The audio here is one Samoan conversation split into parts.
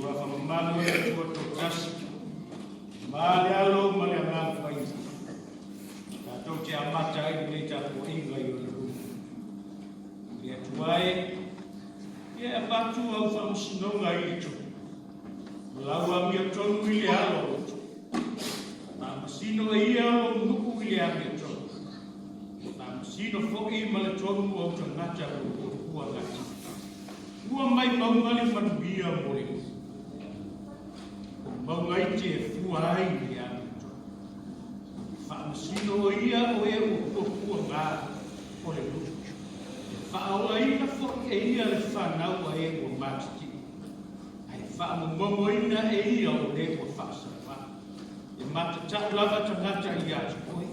Suafa mamalu o le Atua Toatasi, ma le Alo ma le Agaga Paia, tatou te amata ai lenei tapuaiga i Ona luma. Le Atua e, ia e avatu au faamasinoga i le tupu, ma lau amiotonu i le alo o le tupu. Faamasino e ia lou nuu i le amiotonu, faamasino foi ma le tonu o ou tagata ua puapua gata. Ua mai mauga le manuia mo le nuu. O mauga iti e fua ai i le amiotonu. Faamasino o ia o e ua puapua gā o le nuu. E faaolaina foi e ia le fanau a e ua matiti'u, ae faamomomoina e ia o le ua faasalva. E matata'u lava tagata ia te oe,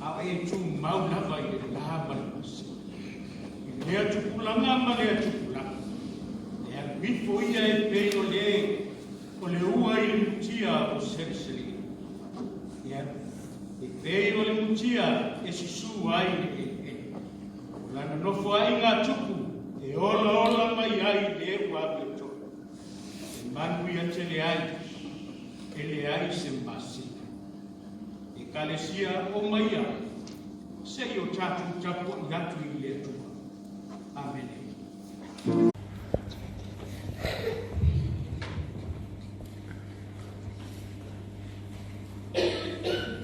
a o e tumau lava i le la ma le masina. I lea tupulaga ma lea tupulaga, e alu ifo ia e pei o le o le ua i le mutia o seleseleina. E alu e pei o le mutia e susū ai le eleele. O lana nofoaiga a tupu e olaola mai ai le ua amiotonu, e manuia tele ai, e leai se masina. Ekalesia o maia, se i o tatou tapuai atu i le Atua. Amene.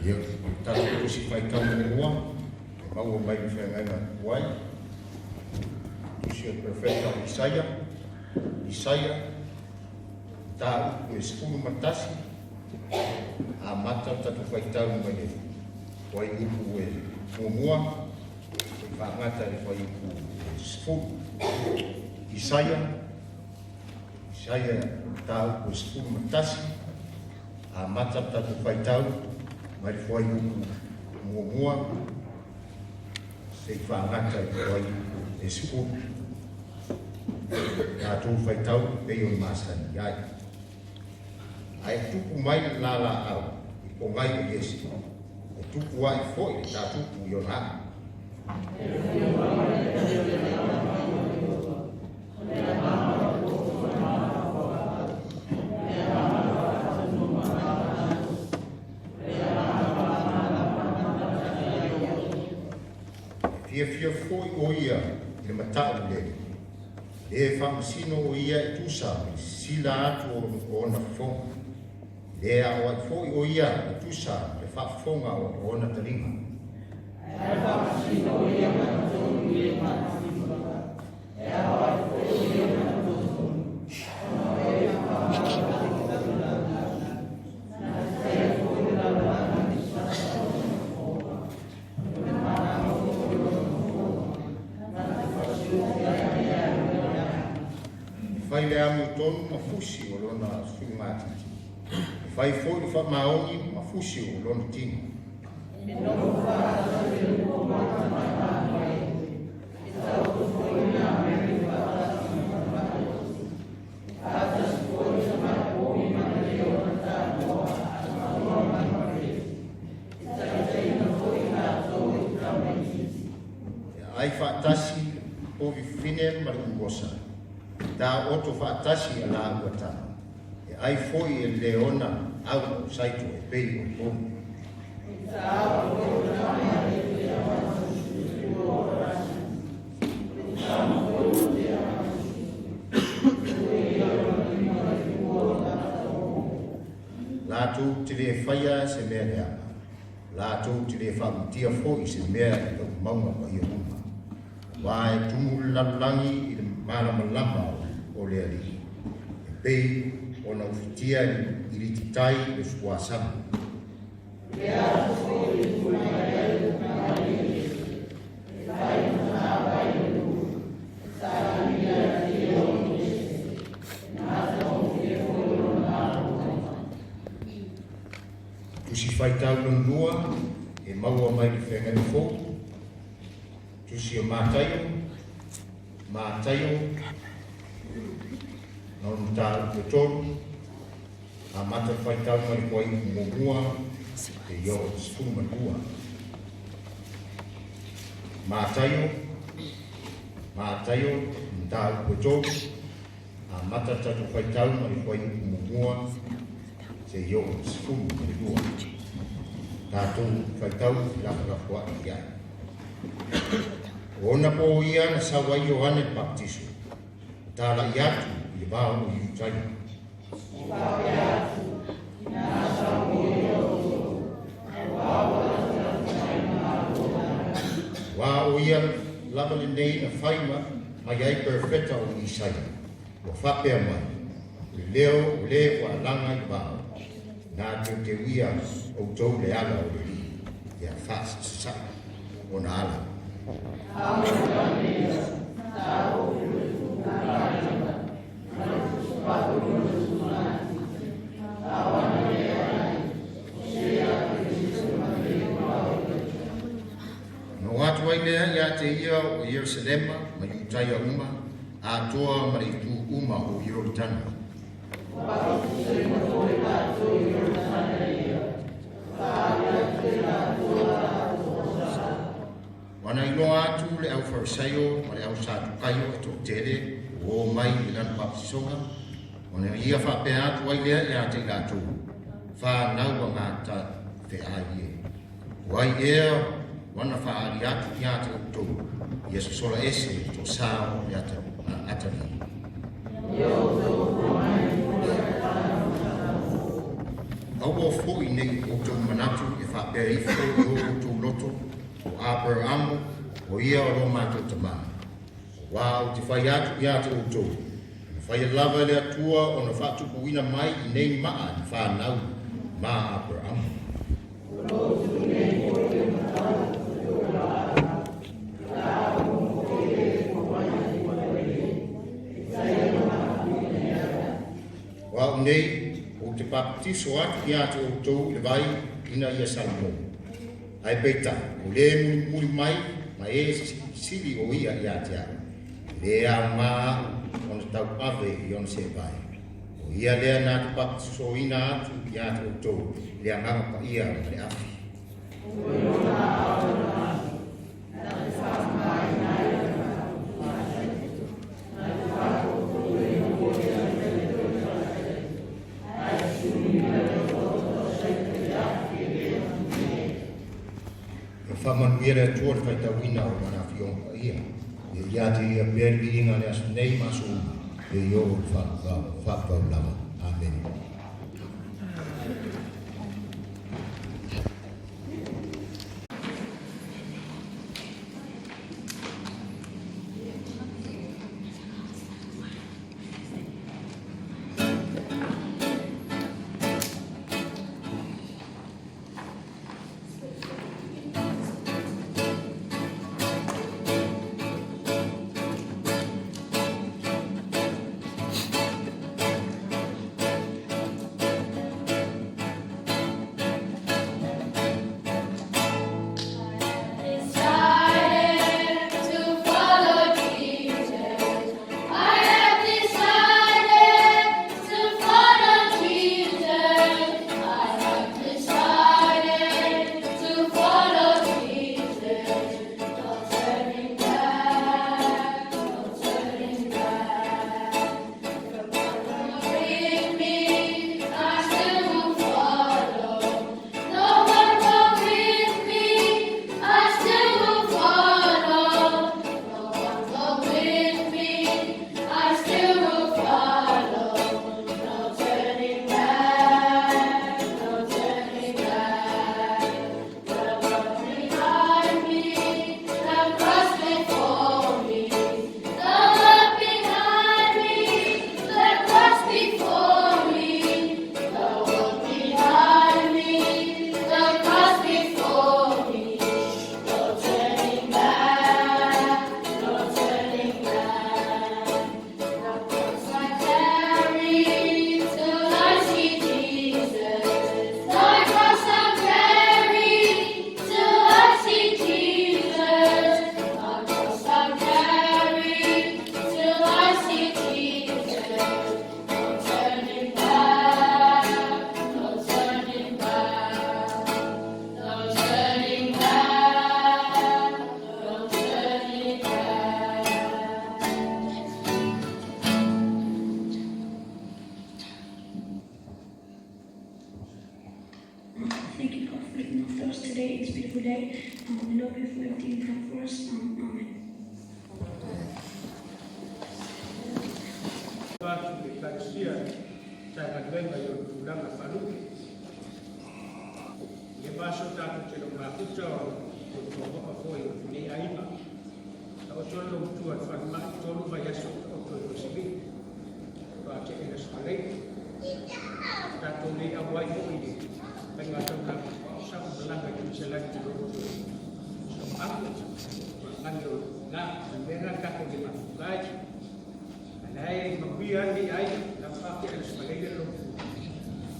Ia, o le tatou Tusi Faitau muamua e maua mai le feagaiga tuai, Tusi o le Perofeta o Isaia, Isaia, mataupu e 11, amata le tatou faitau mai le fuaiupu e muamua seia faagata i le fuaiupu e 10. Isaia, Isaia mataupu e 11, amata le tatou faitau mai le fuaiupu muamua seia faagata i le fuaiupu e 10. Tatou faitau pei ona masani ai. Ae tupu mai le lalaau i pogai o Iese, e tupu ae foi le tatupu i ona ae. E fiafia foi o ia i le matau i le Alii. Le faamasino o ia e tusa ma le sisila atu o ona fofoga. Le aoai foi o ia e tusa ma le faafofoga o ona taliga. Ae faamasino o ia ma totonu i le faamasino, e aoai foi o ia ma totonu, ona o e faamamalu i le lalolagi, na taia foi le lalolagi i fata o lona fofoga. E fai le amiotonu ma fusi o lona sulugatiti. E fai foi le faamaoni ma fusi o lona tino. E nofo faatasi le lua mata ma tamai, e taoto foi nā mea faatasi ma tamai. E faatasi foi le tamai povi ma le leona tanoa a ma mafele. E taitaiina foi latou e te tamaitiiti. E aai faatasi le povi fine ma le uosa, e taoto faatasi a lāua tama, e ai foi e le leona au o saito e pei o le povi. E taoto foi le tama e te amatusi i le tua o rasi, o le tama foi o te amatusi, e ia lona lima i le tua o lata o. Latou te le faia se mea leaga, latou te le faamutia foi se mea i lou mauga paia uma, aua e tumu le lalolagi i le malamalama o le Alii, e pei ona ufitia i lititai le suasami. Le aso foi e tu mai ai le malie, e fai ma tāwai le nuu, e tāmia e te o Iese, e matagofie foi lona malo. Tusi faitau lona lua e maua mai le feagaiga fou, Tusi o Mataio, Mataio, na ona mataupu e tolu, amata le faitau mai le fuaiupu muamua seia oo i le 12. Mataio, Mataio, mataupu e tolu, Amata le tatou faitau mai le fuaiupu muamua seia oo i le 12. Tatou faitau felafolafoai i ai. O ona po ia na sau ai Ioane le Papatiso, ma talai atu i le va o Iutaia. Aua o ia lava lenei na fai mai ai perofeta o Isaia, ua faapea mai, O le leo o le ua alaga i le vao, na teuteuia outou le ala o le Alii, ia faasasa'i ona ala. Ona o atu ai lea ia te ia o Ierusalema ma Iutaia uma, atoa ma le itu uma o Ioritana. Ua na iloa atu le au Farisaio ma le au Satukaio e toatele ua o mai i lana papatisoga, ona ia faapea atu ai lea ia te i latou, Fanau a gata feai e. O ai ea ua na faaali atu ia te outou, ia sosola ese i le toasā o le atalii. Aua foi ne i outou manatu e faapea ifo i o outou loto, o Aperaamo, o ia o lo matou tamā. Aua ou te fai atu ia te outou, e mafai lava e le Atua ona faatupuina mai i nei maa ni fanau ma Aperaamo. O au nei, ou te papatiso atu ia te outou i le vai ina ia salamo. Ae peitai, o le mulimuli mai ma e sili o ia ia te au, e le aoga aʻu ona tauave i ona seevae. O ia lea na te papatisoina atu ia te outou i le Agaga Paia ma le afi. Ia faamanuia le Atua i le faitauina o Lana Afioga Paia. Ia ia te ia pea le viiga i le aso nei ma aso uma, seia oo i le faavavau lava. Amene. Na, o le mea lena na tatou le mafuta ai. A la e manuia lava lenei aiga, o la ua afea e le Aso Faraile le lotu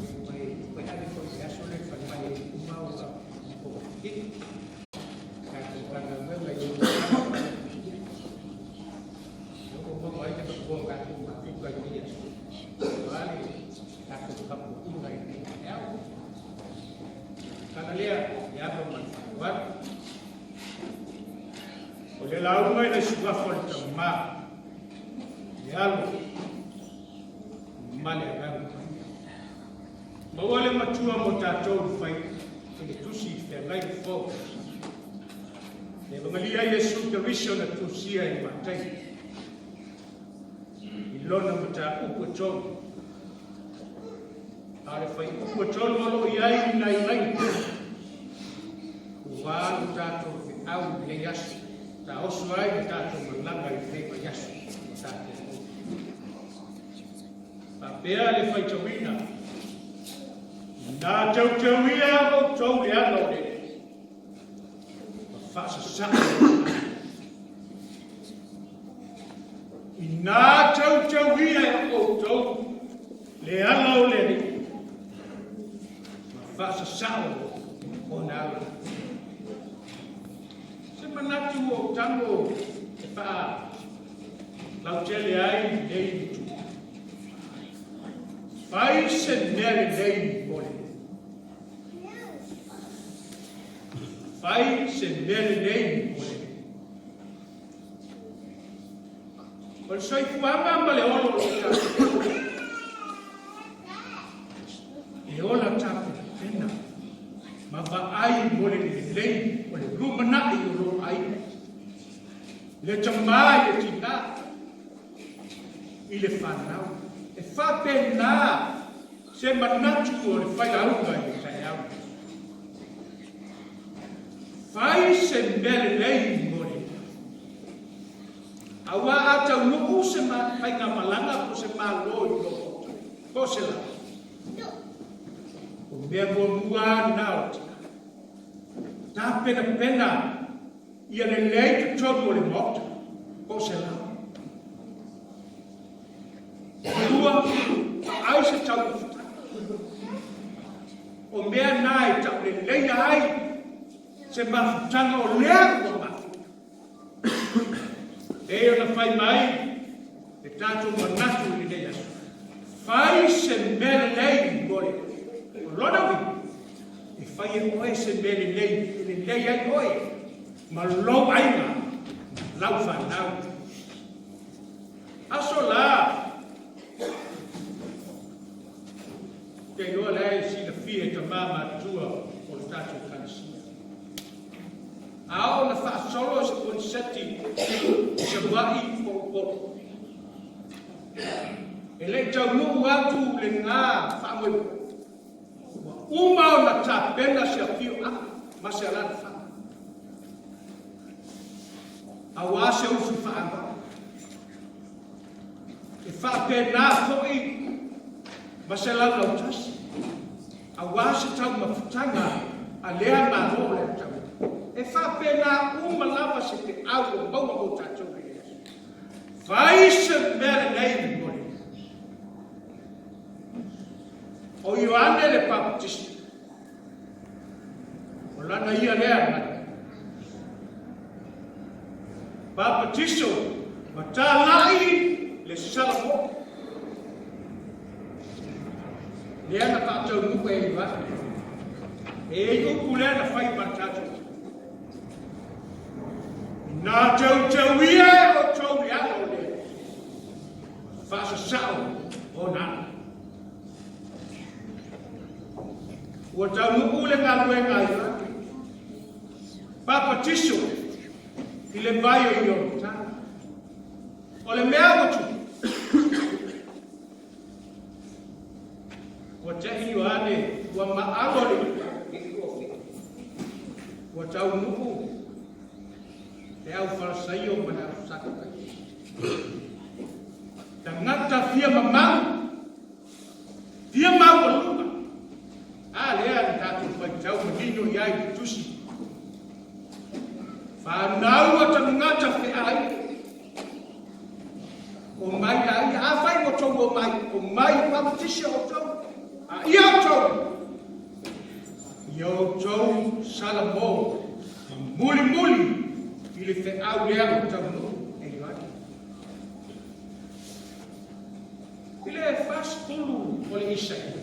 e toe ave foi i le aso lea i le falemai e uma ona koviti. Tatou Matagaluega i ona tulaga faalupelupeina. E oo maua ai le nofoa o tatou mafuta i lenei aso, aua le tatou tapuaiga i lenei taeao. O le tala lea i le ava ma le faaaloalo. O le lauga i le suafa o le Tama, le Alo ma le Agaga Paia. Maua le Matua mo tatou i le fai i le tusi i Feagaiga Fou. Le Evangelia Iesu Keriso na tusia e Mataio i lona mataupu e tolu. A o le fuaiupu e tolu o lo o i ai nai laina ua alu tatou feau i lenei aso, taoso ai le tatou malaga i lenei vaiaso ua tatou maua. Faapea le faitauina, Na teuteuia outou le ala o le Alii, ma faasasaa le Ina teuteuia e outou le ala o le Alii, ma faasasao ona ala. Se manatu ua ou tago e faa lautele ai lenei itu. Fai se mea lelei mo le Fai se mea lelei mo le O le soifuaga ma le ola o lo tatou e ola tapenapena ma vaai mo le lelei o le lumanai o lou aiga, le tamā i le tinā, i le fanau. E faapena se manatu o le failauga i le taeao lenei. Fai se mea lelei mo le Aua a taunuu se faigamalaga po o se Malo i lou maota, po o se lā, o mea muamua lava lena o le tina. Tapenapena ia lelei totonu o le maota po o se lā. Lua, ai se taumafataga. O mea na e tauleleia ai se mafutaga o lea ua mafuta. Pei ona fai mai le tatou manatu i lenei aso, fai se mea lelei mo le O lona uiga, e fai e oe se mea lelei e lelei ai oe ma lou aiga ma lau fanau. Aso la, ou te iloa la e silafia e tamā matutua o le tatou Ekalesia. A oo na faasolo se koniseti i Savaii po o Upolu, e le i taunuu atu lena faamoemoe, ua uma ona tapena se afioaga ma se alaalafaga aua se usu faaaoga. E faapena foi ma se laulautasi aua se taumafataga a lea Malo o le atunuu. E faapena uma lava se feau ua maua mo tatou i lenei aso. Fai se mea lelei mo le O Ioane le Baptista, o lana ia lea galuega. Papatiso ma talai le salamoe. Lea na faataunuu e Ioane. E i ai upu lea na fai ma le tatou. Ina teuteuia e outou le ala o le faasasao ona ala. Ua taunuu le galuega a Ioane. Papatiso i le vai o Ioritana. O le mea ua tupu, ua te'i Ioane, ua maalo le ua taunuu le au Farisaio ma le au Satukaio. Tagata fia mamalu, fia maualuga. A lea na tatou faitau manino i ai i le tusi. Fanau a tagata. tagata feai. Omai laia, afai ua outou omai, omai e pamatisi outou, a ia outou, ia outou salamo ma mulimuli i le feau lea ua taunuu e Ioane. I le 40 o le Isaia,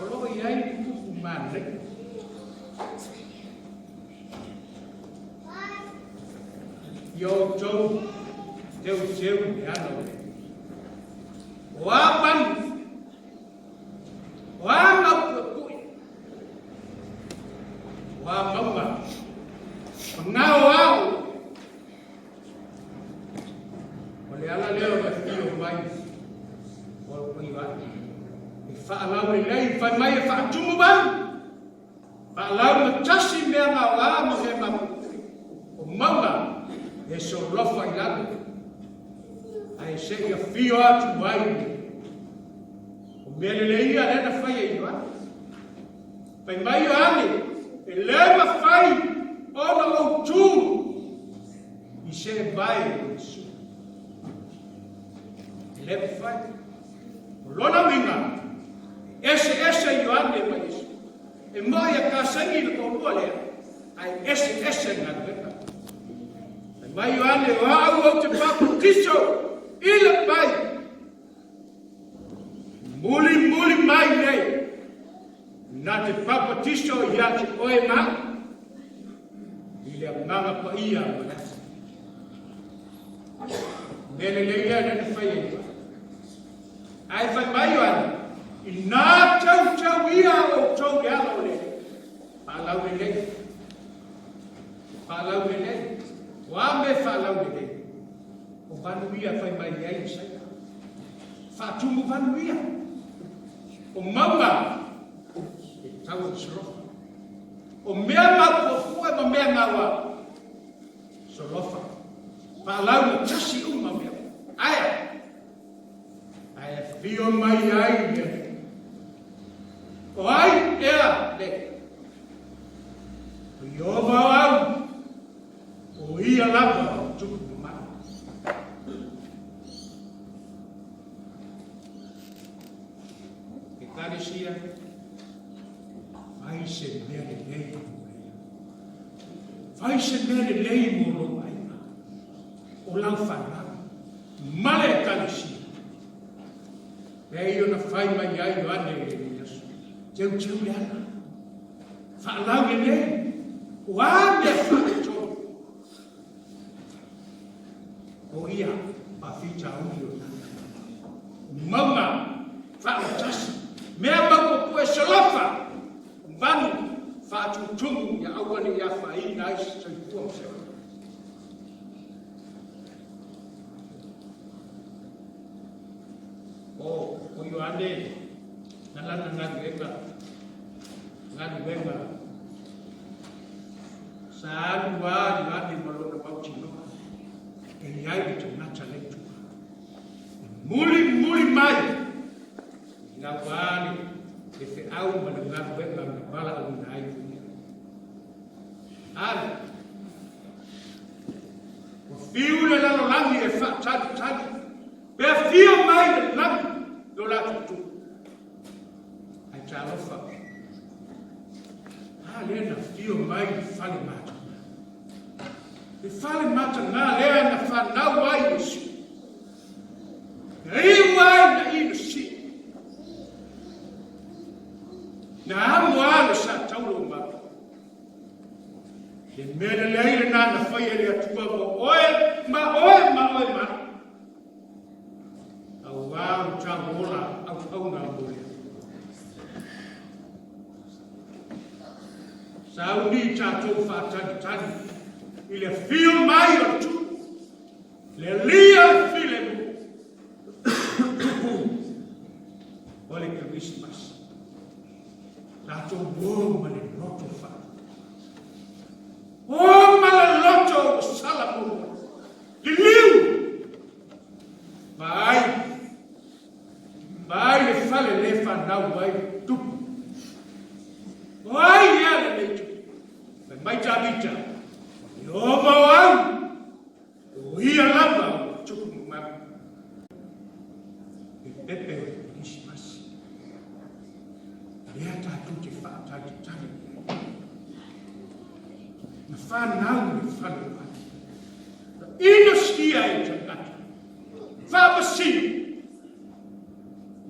o lo o i ai le tupu manaia. Ia outou teuteu le ala o le O a manu, o a mau puepue, o a mauga, o ngao ao, o le ala lea o le afio mai o le Ioane. E faalaulelei, fai mai e faatumu manu. Faalaugatasia mea gaoa ma mea mapuepue, o mauga e solofa i lalo, ae se i afio atu ai le O mea lelei ia lea na fai e Ioane. Fai mai Ioane, e le mafai ona ou tu i se vae o Iesu. E le mafai. O lona uiga, e eseese Ioane ma Iesu. E moe e kasagi le toalua lea, ae eseese galuega. Fai mai Ioane, o au ou te papatiso i le vai. Mulimuli mai nei, na te papatiso ia te oe ma au, i le Agaga Paia ma le afi. Mea lelei lea lea na fai e Ioane. Ae fai mai Ioane, inā teuteuia outou le ala o le faalaulelei. Faalaulelei. O a mea faalaulelei? O vanu ia fai mai ai Isaia. Faatumu vanu ia. O mauga e tau o solofa. O mea maupuapua ma mea gaoa solofa. Faalaugatasia uma mea. Ae ae afio mai ai le O ai ea le O Ieova o au, o ia lava o tupu mamalu. Ekalesia, fai se mea lelei mo ia. Fai se mea lelei mo lou aiga, o lau fanau, ma le Ekalesia. Pei ona fai mai ai Ioane i lenei aso, teuteu le ala, faalau lelei, o a mea faaletonu, o ia faafitauli o tagata. O mauga faalatasi, mea maupuepue solofa, o manu faatutumu ia aua ne i afaina ai se soifua ma se ola. O, o Ioane na lana galuega, galuega. Sa alu lava Ioane ma lona mautinoa e i ai le tagata lea i tua. E mulimuli mai i lau lava le feau ma le galuega na valaauina ai o ia. Alu. Ua fiu le lalolagi e faatalitali pe afio mai le lagi lo latou tupu. Ae talofa, a lea na afio mai le fale mataga. Le fale mataga lea na fanau ai Iesu. Na iu ai na i le si. Na amo a le sa taulo mai. Le mea lelei lena na fai e le Atua mo oe, ma oe, ma oe, ma auā o tāu ola auauna mo le Atua. Sauni tātou whātalitali i le whio mai o le tupu, le lia filemu, tupu o le Kerisimasi. Tatou o ma le loto faafetai. O ma le loto ua sala momoe. Liliu! Vaai! Vaai le fale le fanau ai tupu. O ai ea lenei tupu? Fai Mai Tavita, Ieova o au, o ia lava o tupu mamalu. Pepepe o le Kerisimasi. Lea tatou te faatalitali i ai. Na fanau i le fale o Ata. Na inosia e tagata. Faamasino.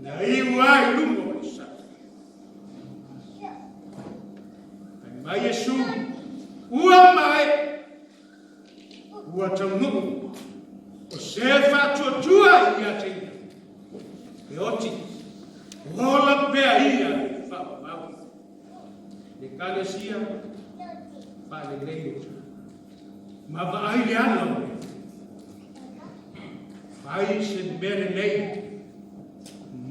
Na iu ai i luma o le sami. Fai mai Iesu, ua maea, ua taunuu, o se faatuatua ia te ia, e oti, ola pea ia e faavavau. Le Ekalesia, faalelei o ma vaai le ala o le fai se mea lelei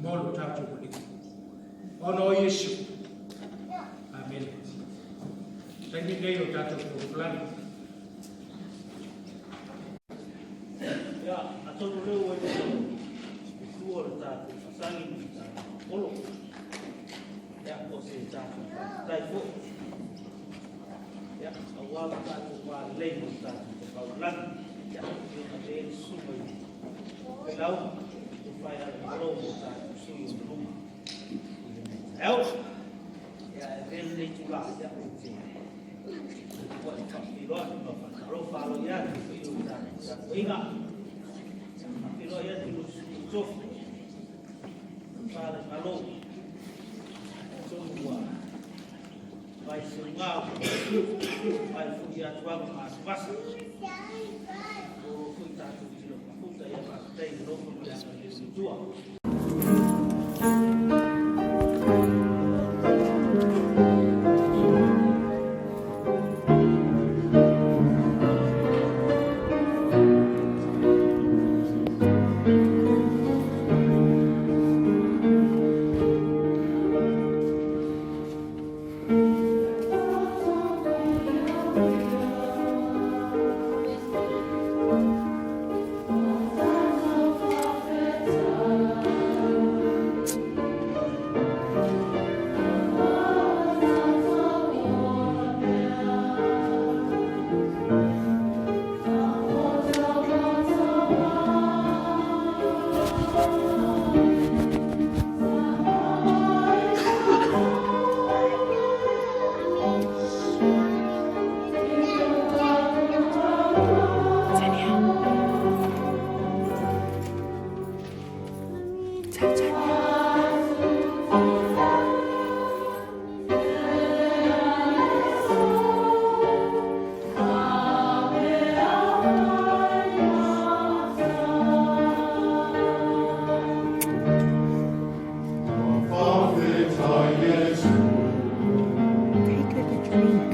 mo lo tatou Alii. Ona o Iesu. Amene. Taimi nei o tatou polokalame. Ia, atonu lea ua iloa i tua o le tatou fasagi ma le tatou olo. Ia, o se tatou faafetai foi. Ia, aua le tatou valelei ma le tatou tapaulagi. Ia, ona le susuga i Felau, o fai ala malo mo tatou sui o luma. Taeao. Ia, e avea lenei itula, ia, ou te faafeiloai ma faatalofa aloaia atu i le tatou tapuaiga. Faafeiloai atu i lou sui tofi, Falemalo, atonu ua vai seuga, vai foi atuaga masavasa. O foi tatou tino mafuta, ia faafetai i le alofa ma le agalelei o le Atua. Take her to drink.